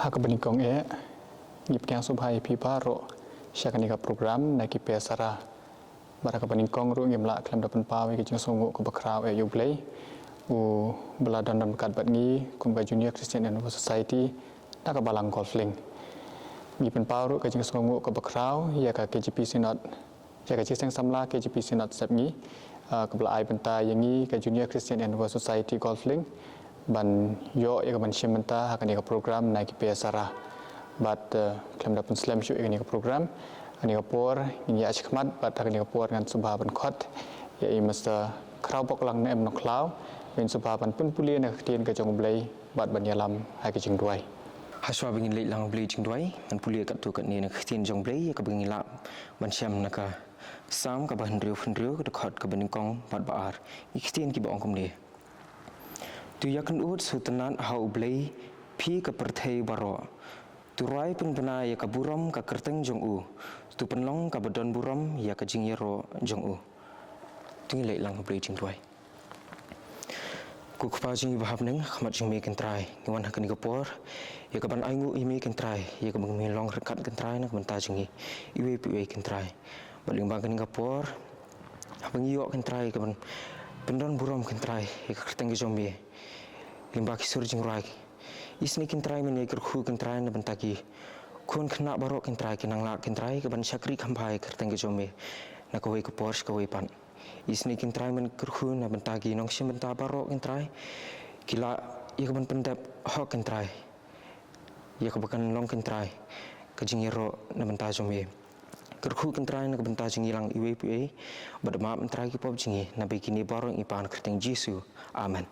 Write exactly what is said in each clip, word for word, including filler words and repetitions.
Ha kaba nyngkong eh, ngi pdiang sngewbha ïa phi baroh sha kane ka program na ki Pesara. Bad ha kaba nyngkong ruh ngim lah khlem da pynpaw ïa ka jingsngewnguh kaba khraw eh ïa U Blei, uba la don ryngkat bad ngi kum ka Junior Christian Endeavour Society na ka Balang Golf Link. Ngi pynpaw ruh ka jingsngewnguh kaba khraw ïa ka K J P Synod, ïa ka Chiseng Samla K J P Synod Sepngi, ah, kaba la ai bynta ïa ngi ka Junior Christian Endeavour Society Golf Link ban ïoh ïa ka ban shim bynta ha kane ka program na ki Pesara. Bad, eh, khlem da pynslem shuh ïa kane ka program, ha kane ka por ngin ïa shikmat, bad ha kane ka por ngan sngewbha ban khot ïa i Mister Khrawboklang Em Nongkhlaw, ban sngewbha ban pynpule na ka ktien ka jong U Blei bad ban ïalam ha ka jingduwai. Hashwa ba ngin leit lang U Blei jingduwai, ngan pule katto katne na ka ktien jong U Blei ïa kaba ngin lah ban shem na ka Salm kaba hynriew hynriew, ka dkhot kaba nyngkong bad ba ar. Ki ktien kiba ong kumne: To ïakynduh sngewtynnad ha U Blei, phi ka pyrthei baroh. To rwai pynbna ïa ka burom ka kyrteng jong u. To pynlong kaba don burom ïa ka jingïaroh jong u. To ngin leit lang ha U Blei jingduwai. Ko Kpa jong ngi ba ha bneng, ha khmat jong me ko Trai, ngi wan ha kane ka por ïa ka ban ainguh ïa me ko Trai, ïa kaba me long ryngkat ko Trai na ka bynta jong ngi iwei pa iwei ko Trai. Bad lyngba kane ka por, haba ngi ïoh ko Trai ka ban pyndon burom ko Trai ïa ka kyrteng ka jong me lyngba ki sur jingrwai, isynei ko Trai men ïa kyrkhu ko Trai na bynta ki khun khynnah baroh ko Trai, ki nang lah ko Trai ka ban shakri kham bha ïa ka kyrteng ka jong me na kawei ka por sha kawei pat. Isynei ko Trai men kyrkhu na bynta ki nongshim bynta baroh ko Trai, ki lah ïa ka ban pyndep hok ko Trai ïa kaba kan long ko Trai ka jingïaroh na bynta jong me. Kyrkhu ko Trai na ka bynta jong ngi lang iwei pa iwei, bad map ko Trai ki pop jong ngi, naba kine baroh ngi pan ha ka kyrteng Jisu. Amen.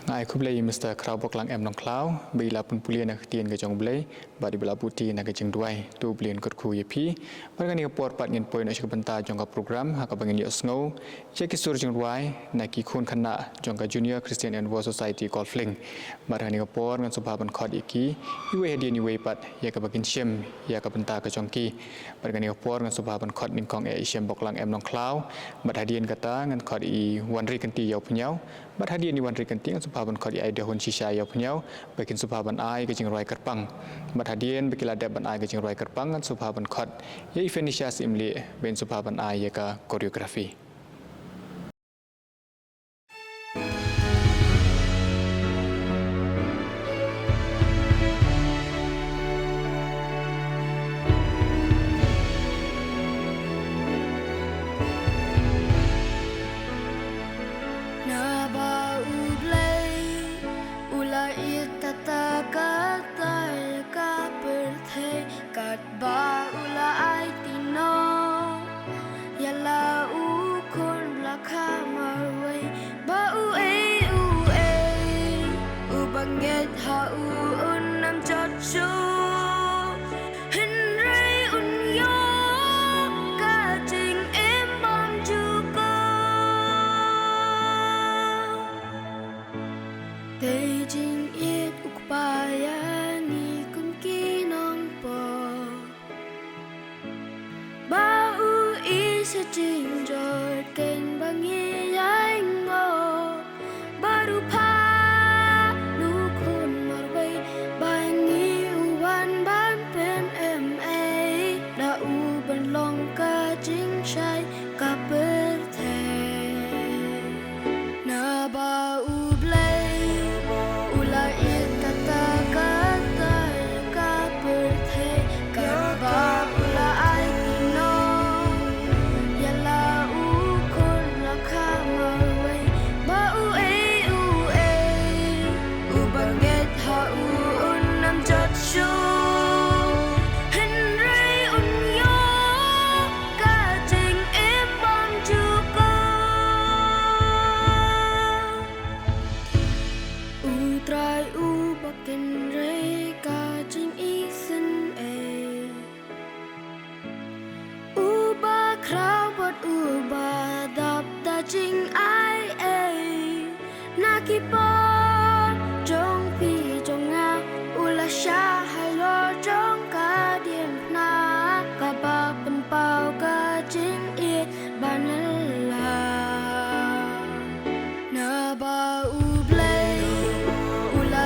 Nga ai khublei ïa i Mister Khrawboklang Em Nongkhlaw ba i la pynpule na ka ktien ka jong U Blei bad i ba la buti na ka jingduwai. To U Blei un kyrkhu ïa phi. Bad ha kane ka por pat ngin poi noh sha ka bynta jong ka program ha kaba ngin ïohsngew ïa ki sur jingrwai na ki khun khynnah jong ka Junior Christian Endeavour Society Golf Link. Bad ha kane ka por ngan sngewbha ban khot ïa ki iwei hadien iwei pat ïa kaba kin shim ïa ka bynta ka jong ki. Bad ha kane ka por ngan sngewbha ban khot nyngkong eh i Shemboklang Em Nongkhlaw. Bad hadien kata ngan khot i Wanrikynti Ïawphniaw. Bad hadien i Wanrikynti ngan sngewbha ban khot i Aidehun Shisha Ïawphniaw ba kin sngewbha ban ai ka jingrwai kyrpang. Bad hadien ba ki la dep ban ai ka jingrwai kyrpang ngan sngewbha ban khot ïa i Phoenicia Syiemlieh ba in sngewbha ban ai ïa ka choreography. Naba U Blei u la ïeit katta katta ïa ka pyrthei, katba u la aiti noh ïa la u khun ba la kha marwei. Ba uei uei uba ngeit ha u un ym jot shuh, hynrei un ïoh ka jingim bymjukut. Dei jingïeit u Kpa ïa ngi kum ki nongpop, ba u ïeit sha jingjot kein ba ngi ïai ngop, bad u phah u Khun marwei ba ngi u wan ban pynemei da u ban long ka jingshai ka pyrthei. Naba U Blei u la ïeit katta katta ïa ka pyrthei, katba u la aiti noh ïa la u khun ba la kha marwei. Ba uei uei uba ngeit ha u un ym jot shuh, hynrei un ïoh ka jingim bymjukut. U Trai uba kynrei ka jingisynei, uba khraw bad uba dap da jingai ei. Na ki por jong phi jong nga u la shah halor jong ka diengphna kaba pynpaw ka jingïeit ba nyngkong. Naba U Blei u la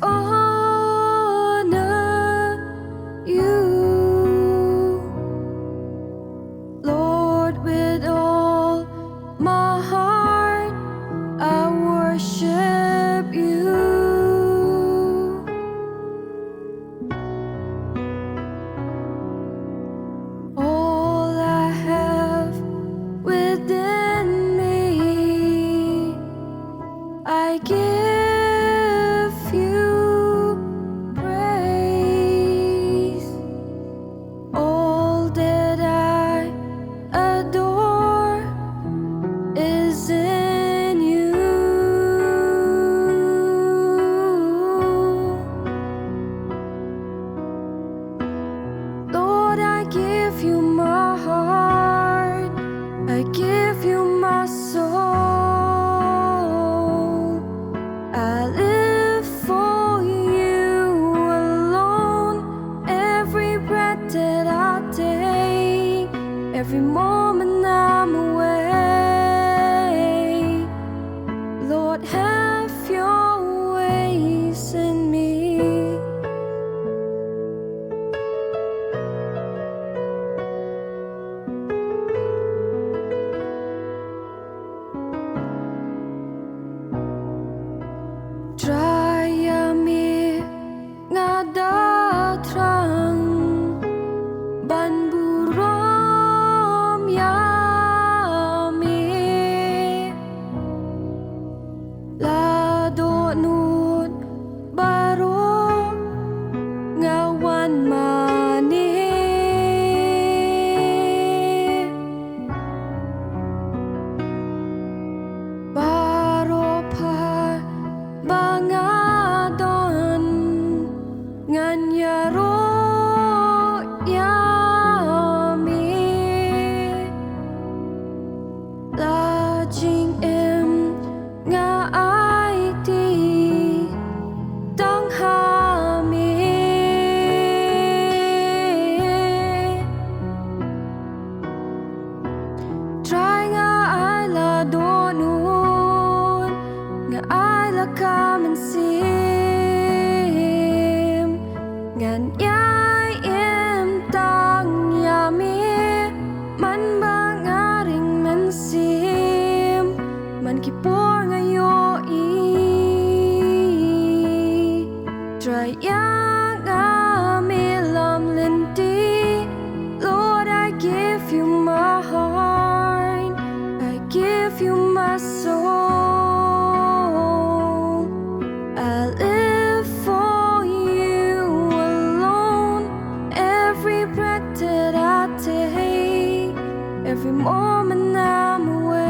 honor you. Lord, with all my heart, I worship you. All I have within me, I give you praise. All that I adore is in you. Lord, I give you my heart, I give you my soul. I live for you alone. Every breath that I take, every moment I'm awake, Lord, have your ways in me. Trai ïa me nga da thrang ban burom ïa me. La dohnud baroh nga wan mane. Baroh pha ba nga don ngan ïaroh ïa me. La jingim nga aiti tang ha me. Trai nga ai la dohnud, nga ai la ka mynsiem. Ngan ïai im tang ïa me, man ba nga ring mynsiem, man ki por nga ïohi. Trai ïa nga me lam lynti, Lord, I give you my heart, I give you my soul. I live for you alone. Every breath that I take, every moment I'm awake,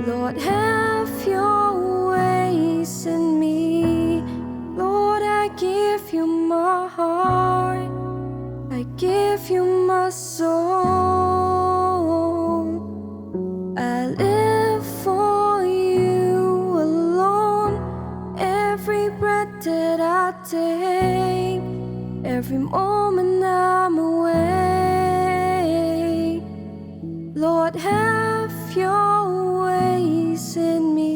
Lord, have your ways in me. Lord, I give you my heart, I give you my soul. I live for you alone. Every breath that I take, every moment I'm awake, Lord, have your ways in me.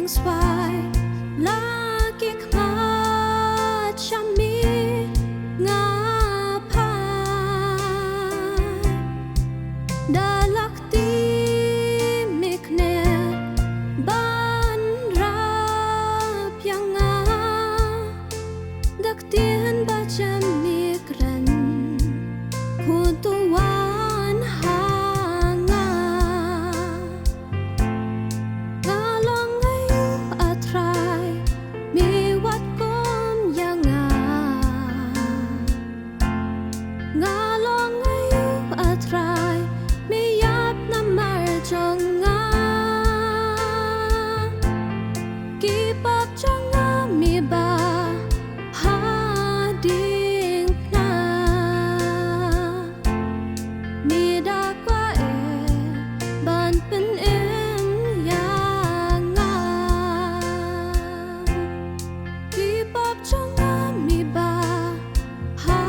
Swai la ki khmat sha mi nga phai. Da la kti mi kner ban rap ïa nga. Da ktien ba jem mi kren, khun to wan ha nga. Nga long aïu, A Trai, me wat kum ïa nga. Nga long aïu, A Trai, me ïap namar jong nga. Ki pop jong nga me bah ha diengphna. Me da kwah eh ban pynim ïa nga. Ki pop jong nga me bah ha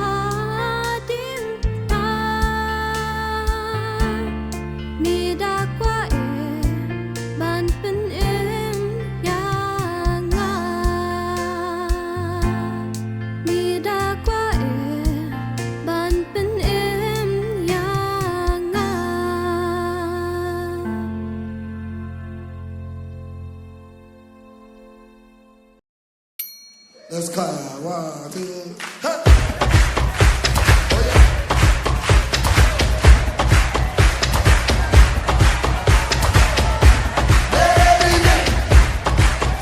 diengphna. Me da kwah eh ban pynim ïa nga. Me da kwah eh ban pynim ïa nga. Let's go. One, two, hey. Oh, yeah. Let everything,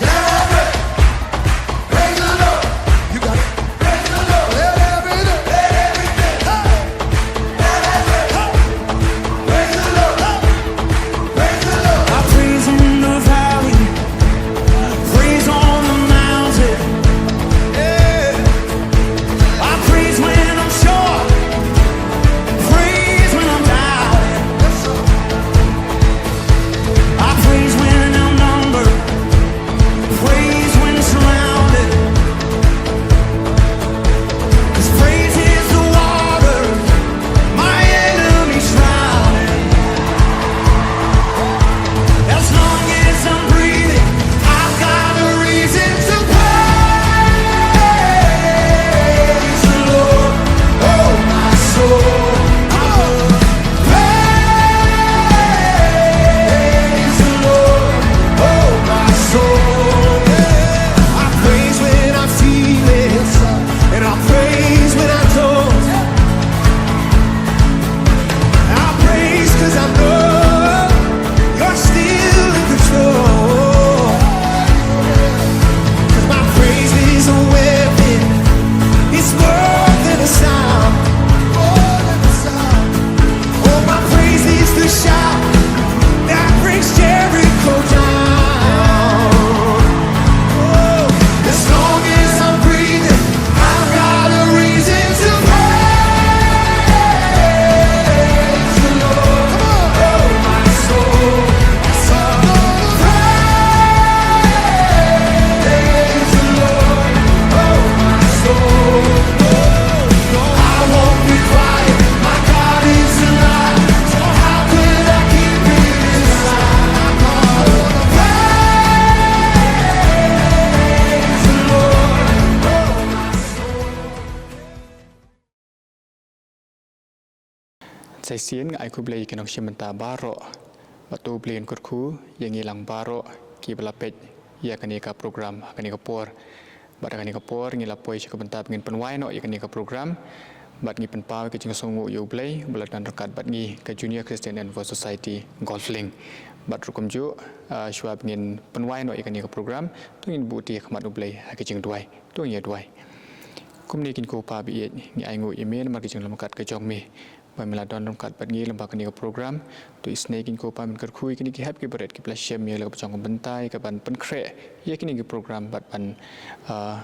yeah, praise the Lord. You got it. Praise the Lord. Let everything, let everything, hey. Praise the Lord. Praise the Lord. I praise in the valley. Praise on the mountain. Yeah. I praise when I'm sure. Praise when I'm down. I praise when outnumbered. Praise when surrounded. 'Cause praise is the water my enemies drowning. As long as I'm breathing, I've got a reason to praise the Lord. Oh, my soul, praise the Lord. Oh, my soul, I praise when I feel it. And I praise when I don't. I praise 'cause I know you're still in control. 'Cause my praise is a weapon. It's more than a sound. Oh, my praise is the shout that brings Jericho down. Oh, as long as I'm breathing, I've got a reason to praise the Lord. Come on. Oh, my soul, praise the Lord. Oh, my soul. Sa shisien nga ai khublei ïa ki nongshim bynta baroh. Bad to U Blei un kyrkhu ïa ngi lang baroh kiba la peit ïa kane ka program ha kane ka por. Bad ha kane ka por ngi la poi sha ka bynta ba ngin pynwai noh ïa kane ka program. Bad ngi pynpaw ïa ka jingsngewnguh ïa U Blei ba la don ryngkat bad ngi ka Junior Christian Envoy Society Golf Link. Bad ruh kumjuh, ah, shuwa ba ngin pynwai noh ïa kane ka program, to ngin buh ïa ka khmat U Blei ha ka jingduwai. To ngin ïa duwai. Kumne kynmaw Kpa ba ïeit, ngi ainguh ïa me namar ka jinglong ryngkat ka jong me. Ba me la don ryngkat bad ngi lyngba kane ka program. To isynei kynmaw Kpa, men kyrkhu ïa kine ki hep ki barit kiba la shem ïa la ka jong ka bynta ïa ka ban pynkhreh ïa kine ki program bad ban, ah,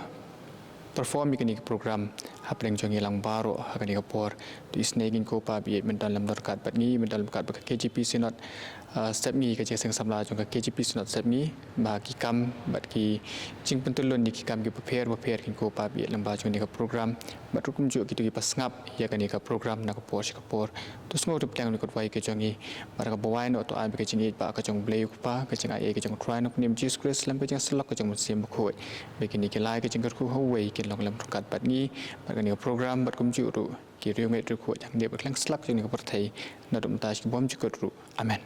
perform ïa kine ki program hapdeng jong ngi lang baroh ha kane ka por. To isynei kynmaw Kpa ba ïeit, men don lem don ryngkat bad ngi, men don ryngkat bad ka K J P Synod. Step ngi ka jingïaseng samla jong ka K J P Synod Step ngi ba ki kam bad ki jingpyntyllun ïa ki kam ki bapher bapher kin ko pa bit lang ba jong ne ka program bad rukum ju kito ki ba sngap ïa kane ka program na ka por sha ka por. To sngewthuh pdiang ïa ka duwai ka jong ngi. Bad ka bawai noh to ai ba ka jingïeit ba ka jong Blei u Kpa, ka jingai ka jong Trai na ka kyrteng Jisu Khrist, lem ka jingïasyllok ka jong Mynsiem Bakhuid. Ba kine ki lai ka jingkyrkhu ha uwei kin long lem ryngkat bad ngi bad kane ka program bad kumjuh ruh ki riewngeit riewkhuid hangne bad khleng slak jong ne ka pyrthei naduh mynta sha ki bymjukut ruh. Amen.